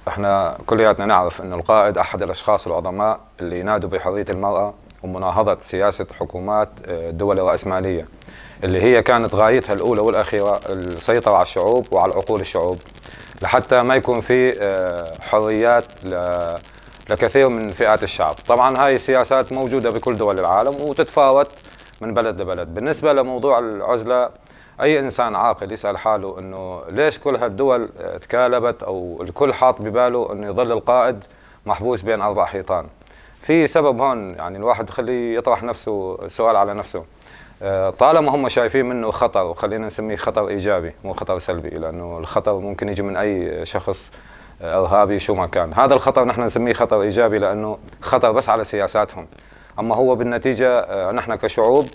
احنا كلياتنا نعرف انه القائد احد الاشخاص العظماء اللي ينادوا بحرية المراة ومناهضه سياسة حكومات الدول الراسمالية اللي هي كانت غايتها الاولى والاخيرة السيطرة على الشعوب وعلى عقول الشعوب لحتى ما يكون في حريات لكثير من فئات الشعب. طبعا هاي السياسات موجودة بكل دول العالم وتتفاوت من بلد لبلد. بالنسبة لموضوع العزلة، اي انسان عاقل يسال حاله انه ليش كل هالدول تكالبت او الكل حاط بباله انه يظل القائد محبوس بين اربع حيطان؟ في سبب هون، يعني الواحد خليه يطرح نفسه سؤال على نفسه. طالما هم شايفين منه خطر، وخلينا نسميه خطر ايجابي مو خطر سلبي، لانه الخطر ممكن يجي من اي شخص ارهابي شو ما كان، هذا الخطر نحن نسميه خطر ايجابي لانه خطر بس على سياساتهم، اما هو بالنتيجة نحن كشعوب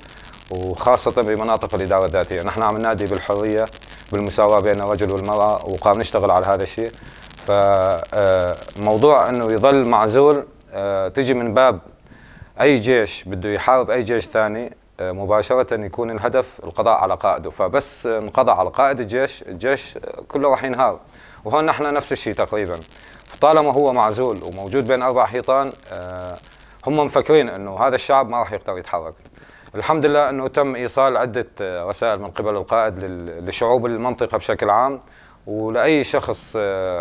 وخاصة بمناطق الإدارة الذاتية، نحن عم ننادي بالحرية، بالمساواة بين الرجل والمرأة، وقام نشتغل على هذا الشيء. فموضوع أنه يظل معزول تجي من باب أي جيش بده يحارب أي جيش ثاني مباشرة يكون الهدف القضاء على قائده، فبس انقضى على قائد الجيش، الجيش كله راح ينهار. وهون نحن نفس الشيء تقريبا، طالما هو معزول وموجود بين أربع حيطان هم مفكرين أنه هذا الشعب ما راح يقدر يتحرك. الحمد لله أنه تم إيصال عدة رسائل من قبل القائد لشعوب المنطقة بشكل عام، ولأي شخص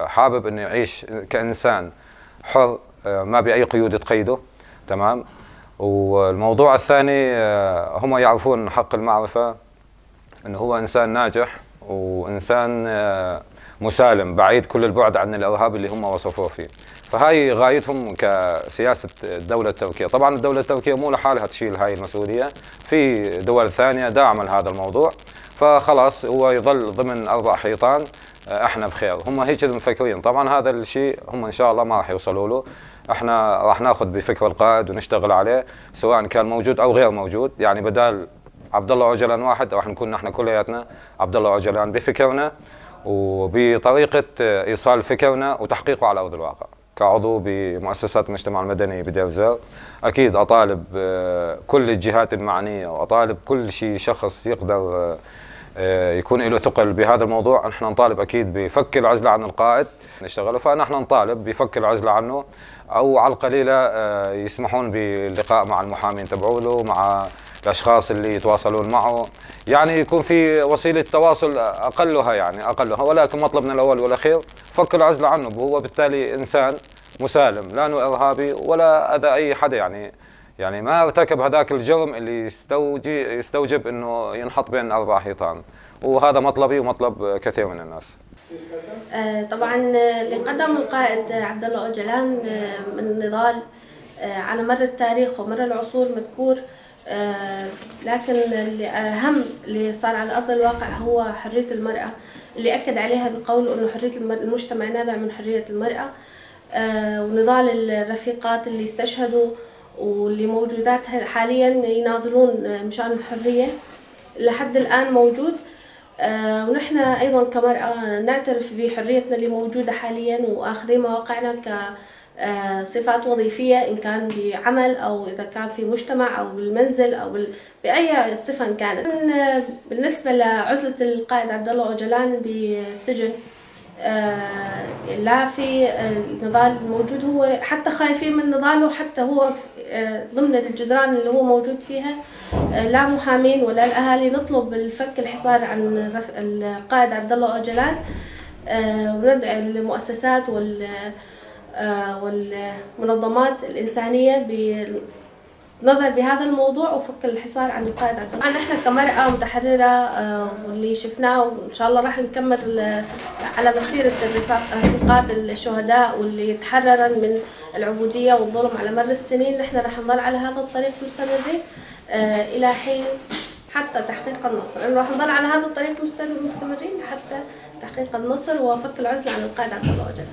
حابب أنه يعيش كإنسان حر ما بأي قيود تقيده. تمام. والموضوع الثاني، هم يعرفون حق المعرفة أنه هو إنسان ناجح وإنسان مسالم بعيد كل البعد عن الإرهاب اللي هم وصفوه فيه، فهاي غايتهم كسياسة الدولة التركية. طبعا الدولة التركية مو لحالها تشيل هاي المسؤولية، في دول ثانية داعمة لهذا الموضوع، فخلاص هو يظل ضمن أربع حيطان، احنا بخير. هم هيك مفكرين. طبعا هذا الشيء هم ان شاء الله ما راح يوصلوا له، احنا راح ناخذ بفكر القائد ونشتغل عليه سواء كان موجود او غير موجود. يعني بدال عبد الله أوجلان واحد راح نكون نحن كلياتنا عبد الله أوجلان بفكرنا وبطريقة إيصال فكرنا وتحقيقه على أرض الواقع. كعضو بمؤسسات المجتمع المدني بدير الزور أكيد أطالب كل الجهات المعنية وأطالب كل شيء شخص يقدر يكون له ثقل بهذا الموضوع. نحن نطالب أكيد بفك العزلة عن القائد نشتغله، فنحن نطالب بفك العزلة عنه، أو على القليلة يسمحون باللقاء مع المحامين تبعوله، مع الأشخاص اللي يتواصلون معه، يعني يكون في وسيلة تواصل أقلها، يعني أقلها. ولكن مطلبنا الأول والأخير فك العزلة عنه، وهو بالتالي إنسان مسالم، لا أنه إرهابي ولا أذى أي حدا، يعني ما ارتكب هذاك الجرم اللي يستوجب أنه ينحط بين أربع حيطان. وهذا مطلبي ومطلب كثير من الناس. طبعا اللي قدم القائد عبد الله أوجلان من نضال على مر التاريخ ومر العصور مذكور، لكن الأهم اللي صار على أرض الواقع هو حرية المرأة، اللي أكد عليها بقوله أنه حرية المجتمع نابع من حرية المرأة، ونضال الرفيقات اللي استشهدوا واللي موجودات حاليا يناضلون مشان الحرية لحد الآن موجود. ونحن أيضا كمرأة نعترف بحريتنا اللي موجودة حاليا وآخذين مواقعنا كصفات وظيفية، إن كان بعمل أو إذا كان في مجتمع أو بالمنزل أو بأي صفة كانت. بالنسبة لعزلة القائد عبد الله أوجلان بالسجن، لا في النضال الموجود، هو حتى خايفين من نضاله، حتى هو ضمن الجدران اللي هو موجود فيها لا محامين ولا الأهالي. نطلب الفك الحصار عن القائد عبد الله أوجلان، وندعي المؤسسات والمنظمات الإنسانية بالنظر بهذا الموضوع وفك الحصار عن القائد عبد الله. نحن كمرأة متحررة واللي شفناه وإن شاء الله راح نكمل على مسيرة الرفاقات الشهداء واللي تحررن من العبودية والظلم على مر السنين، نحن راح نظل على هذا الطريق مستمرين إلى حين حتى تحقيق النصر. راح نظل على هذا الطريق مستمرين حتى تحقيق النصر وفك العزلة عن القائد عبد الله أوجلان.